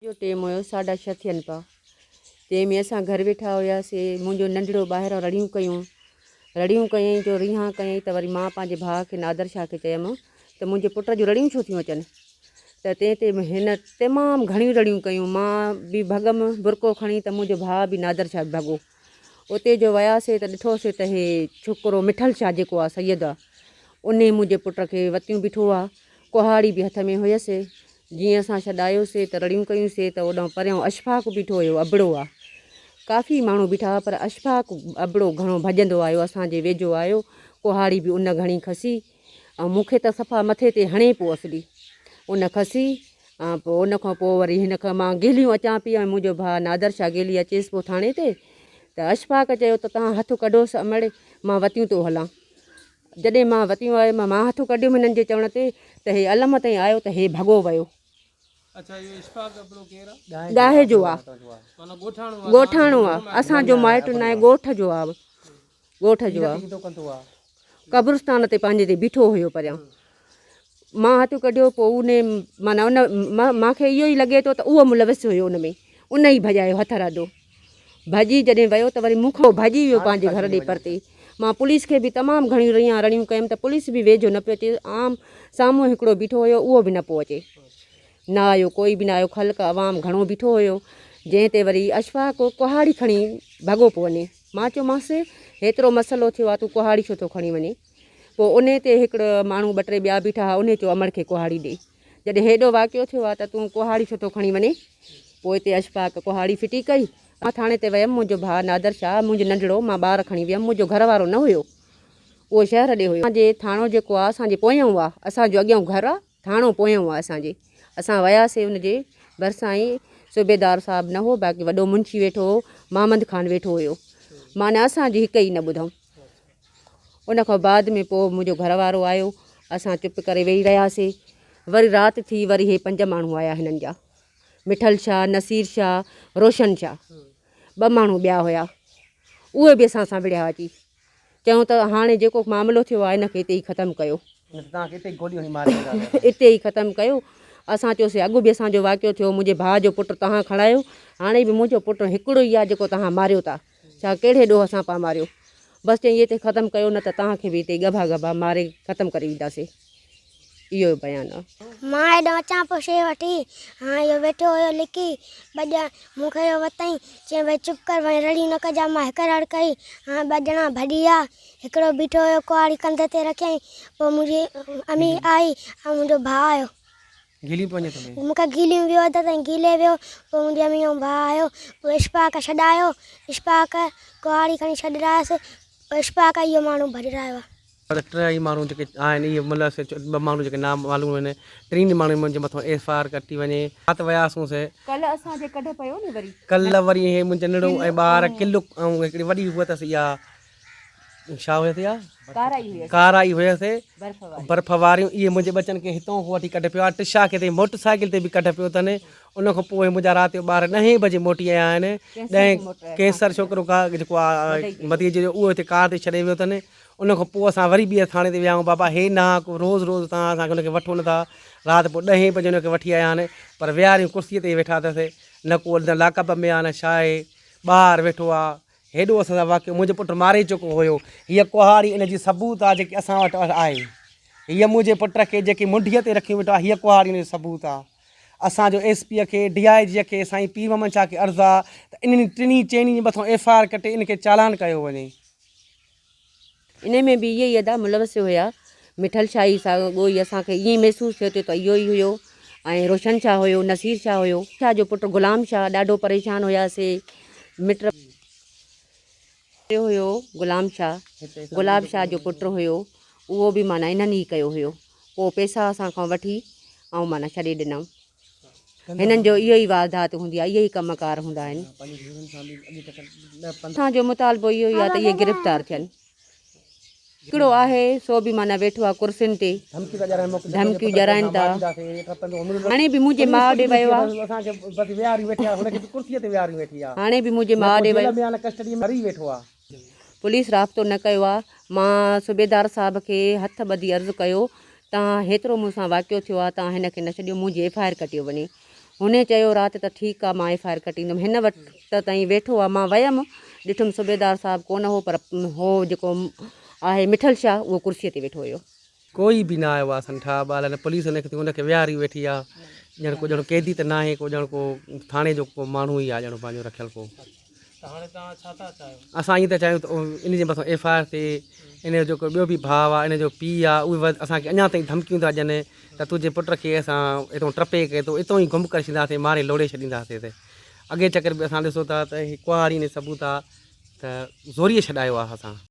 جو ٽيم هيو ساڍا ڇهه ٿين پيا تنهن ۾ اسان گهر ويٺا هياسي منهنجو ننڍڙو ٻاهران رڙيون ڪيون رڙيون ڪيائين جو ريهان ڪيائين ته وري مان پنهنجي ڀاء کي نادر شاهه کي چيم ته منهنجي پٽ جون رڙيون ڇو ٿيون اچن ته تنهن تي هن تمام گهڻيون رڙيون ڪيون مان به ڀڳم برقعو کڻي ته منهنجو ڀاء به نادر شاهه به ڀڳو اتي جو وياسي ته ڏٺوسي ته هي ڇوڪرو مٺل شاهه جيڪو آ سيد آ انهي منهنجي پٽ کي وتيون بيٺو آ ڪهاڙي به هٿ ۾ هيس جيئن اسان ڇڏايوسي ته رڙيون ڪيونسي ته اوڏانهن پريان اشفاق بيٺو هيو ابڙو آ ڪافي ماڻهو بيٺا هئا پر اشفاق ابڙو گهڻو ڀڄندو آيو اسان جي ويجهو آيو ڪهاڙي به ان گهڻي کسي ۽ مون کي ته صفا مٿي تي هڻي پيو اصلي ان کسي ۽ پوء ان کان پوء وري هن کان مان گيليون اچان پئي ۽ منهنجو ڀاء نادر شاهه گيلي اچيس پيو ٿاڻي تي ته اشفاق چيو ته توهان هٿ ڪڍوس امڙ مان وتيون ٿو هلان جڏهن مان وتيون آيم مان هٿ ڪڍيم هنن جي چوڻ تي ته هي علم تائين آيو ته هي ڀڳو ويو. ڳاهي جو آ ڳوٺاڻو آ اسان جو مائٽ ناهي ڳوٺ جو آ ڳوٺ جو آ قبرستان تي پنهنجي تي بيٺو هيو پريان مان هٿ ڪڍيو پوء ان معنيٰ ان مان کي اهو ئي لڳي ٿو ته اهو ملوث هيو ان ۾ ان ئي ڀڄايو هٿ رادو ڀڄي جڏهن ويو ته وري مون کان ڀڄي ويو پنهنجي گهر ڏي پرتي مان پوليس کي به تمام گهڻيون ريان رڙيون ڪيم ته پوليس به ويجهو نه پيو اچي عام سامهون هڪڙو بيٺو هيو اهو به نه پيو اچي نه آيو ڪوئي به نه آيو خلق عوام گهڻو بيٺو هيو جنهن تي وري اشفاق ڪهاڙي کڻي ڀڳو پيو وڃي مان چيومانس، هيترو مسئلو ٿيو آ، تون ڪهاڙي ڇو ٿو کڻي وڃين؟ پوء انهي تي هڪڙو ماڻهو ٻه ٽي ٻيا بيٺا ها، انهي چيو امڙ کي ڪهاڙي ڏي. جڏهن هيڏو واقعو ٿيو آ ته تون ڪهاڙي ڇو ٿو کڻي وڃين؟ پوء اتي اشفاق ڪهاڙي ڦٽي ڪئي. مان ٿاڻي تي ويم، منهنجو ڀاء نادر شاهه، منهنجو ننڍڙو، مان ٻار کڻي ويم، منهنجو گهر وارو نه هيو، اهو شهر ڏي هيو. اسان جي ٿاڻو جيڪو آ، اسان جي پويان آ، اسان جو اڳيان گهر آ، ٿاڻو پويان آ اسان جي. اسان وياسي ان جي ڀرسان ئي صوبيدار صاحب نه هو باقي وڏو منشي ويٺو هو محمد خان ويٺو هيو معنيٰ اسان جي هڪ ئي نه ٻڌائون ان کان بعد ۾ پوء منهنجو گهر وارو آيو اسان چپ ڪري ويهي رهياسي وري رات ٿي وري هي پنج ماڻهو آيا هنن جا مٺل شاهه نصير شاهه روشن شاهه ٻه ماڻهو ٻيا هيا اهي به اسان سان وڙهيا اچي چيائون ته هاڻي جيڪو معاملو ٿيو آهي ان کي اتي ئي ختم ڪيو. اتي ئي ختم ڪيو. اسان چيوسين اڳ به اسان جو واقعو ٿيو منهنجي ڀاء جو پٽ توهان کڻايو هاڻي به منهنجو پٽ هڪڙو ئي آهي جيڪو توهان ماريو ٿا ڇا ڪهڙي ڏوهه سان پا ماريو بس چيائين اتي ختم ڪيو نه ته توهان کي به اتي ڳڀا ڳڀا ماري ختم ڪري وينداسين. اهو بيان آ. مان هيڏانهن اچان پيو شيء وٺي، هاڻ اهو ويٺو هيو لڪي، ٻه ڄڻا مون کي اهو وتائين، چيائين ڀئي چپ ڪر ڀئي رڙيون نه ڪجان، مان هڪ رڙ ڪئي، هاڻ ٻه ڄڻا ڀڄي ويا، هڪڙو بيٺو هيو ڪهاڙي ڪنڌ تي رکيائين، پوء منهنجي امي آئي ۽ منهنجو ڀاء آيو. گهلي پيو وڃي توکي. مون کي گهليون ويو اڌ تائين گهلي ويو، پوء منهنجي امي ۽ ڀاء آيو، پوء اشفاق ڇڏايو، اشفاق ڪهاڙي کڻي ڇڏرايس، پوء اشفاق اهو ماڻهو ڀڄرايو آ. پر ٽيئي ماڻهو جيڪي آهن اهي ملوث ٻه ماڻهو جيڪي نام معلوم آهن ٽنهي ماڻهن منهنجي مٿان ايف I R ڪٽي وڃي. رات وياسون سي. ڪلهه اسان جي ڪڍ پيو ني وري. ڪلهه وري هي منهنجو ننڍڙو ۽ ٻار ڪلو ۽ هڪڙي وڏي هئي اٿس اها ڇا هئس اها ڪارائي هئس. ڪارائي هئس برف واري. برف واريون اهي منهنجي ٻچن کي هتون کان وٺي ڪڍ پيو آهي ٽشا کي تائين موٽر سائيڪل تي به ڪڍ پيو اٿن ان کان پوء منهنجا رات جو ٻار ڏهين بجي موٽي آيا آهن ڏهين ڪيسر ڇوڪرو جيڪو آهي مديجي جو اهو هتي ڪار تي ڇڏي ويو اٿن ان کان پوء اسان وري ٻيهر ٿاڻي تي ويا آهيون بابا هي نه آ روز روز توهان اسان کي ان کي وٺو نٿا رات پوء ڏهين بجي ان کي وٺي آيا آهن پر ويهاريون ڪرسيء تي ئي ويٺا اٿس نه ڪو نه لاڪ اپ ۾ آ نه ڇا آهي ٻاهر ويٺو آ هيڏو اسان سان واقعو منهنجو پٽ ماري چڪو هيو هيء ڪهاڙي ان جي ثبوت آ جيڪي اسان وٽ آهي هيء منهنجي پٽ کي جيڪي منڍيء تي رکيون ويٺو آ هيء ڪهاڙي ان جو ثبوت آ اسان جو ايس پيء کي ڊي I جيء کي سائين پير محمد شاهه کي عرض آ ته انهن ٽنهي چئني جي مٿان ايف I R ڪٽي ان کي چالان ڪيو وڃي. انهي ۾ به اهي ئي ادا ملوث هيا. مٺل شاهه ئي ساڳو ئي اسان کي ائين ئي محسوس ٿيو ٿي ته اهو ئي هيو ۽ روشن شاهه هيو، نصير شاهه هيو. شاهه جو پٽ غلام شاهه ڏاڍو پريشان هياسي. مٽ هيو غلام شاهه، گلاب شاهه جو پٽ هيو، اهو به معنيٰ انهن ئي ڪيو هيو. پوء پئسا اسان کان وٺي ۽ معنيٰ ڇڏي ڏنائون. هنن جو اهو ئي واردات هوندي آهي، اهي ئي ڪم ڪار هوندا آهن. اسان جو مطالبو اهو ئي آهي ته اهي گرفتار ٿين. هڪڙو آهي سو به معنيٰ ويٺو آهي ڪرسين تي ڌمڪيون ڏيارائين ٿا. هاڻي به منهنجي ماء ڏي ويو آهي. هاڻي به منهنجي ماء ڏي ويو. پوليس رابطو نه ڪيو آ مان صوبيدار صاحب کي هٿ ٻڌي عرض ڪيو تان هيترو مون سان واقعو ٿيو آ تان هن کي نه ڇڏيو منهنجي ايف I R ڪٽيو وڃي. هن چيو رات ته ٺيڪ آ مان ايف I R ڪٽيندم. هن وقت تائين ويٺو آ. مان ويم ڏٺم صوبيدار صاحب ڪونه هو پر هو جيڪو آهي مٺل شاهه اهو ڪرسيء تي ويٺو هيو. ڪوئي به نه آيو آ اسان ٺاهه ٻال نه پوليس نڪتي ان کي ويهاري ويٺي آ ڄڻ ڪو ڄڻ قيدي ته ناهي ڪو ڄڻ ڪو ٿاڻي جو ڪو ماڻهو ئي آ ڄڻ پنهنجو رکيل ڪو. ته هاڻي توهان ڇا ٿا چاهيو؟ اسان ائين ٿا چاهيون ته ان جي مٿان ايف I R ٿئي ان جو جيڪو ٻيو به ڀاء آ ان جو پيء آ اهي اسان کي اڃا تائين ڌمڪيون ٿا ڏين ته تنهنجي پٽ کي اسان اتو ٽپي ڪري تو اتو ئي گم ڪري ڇڏينداسين ماري لوڙهي ڇڏينداسين ته اڳي چڪر به اسان ڏسو ٿا ته هي ڪهاڙي ۾ ثبوت آ ته زوريء ڇڏايو آ اسان.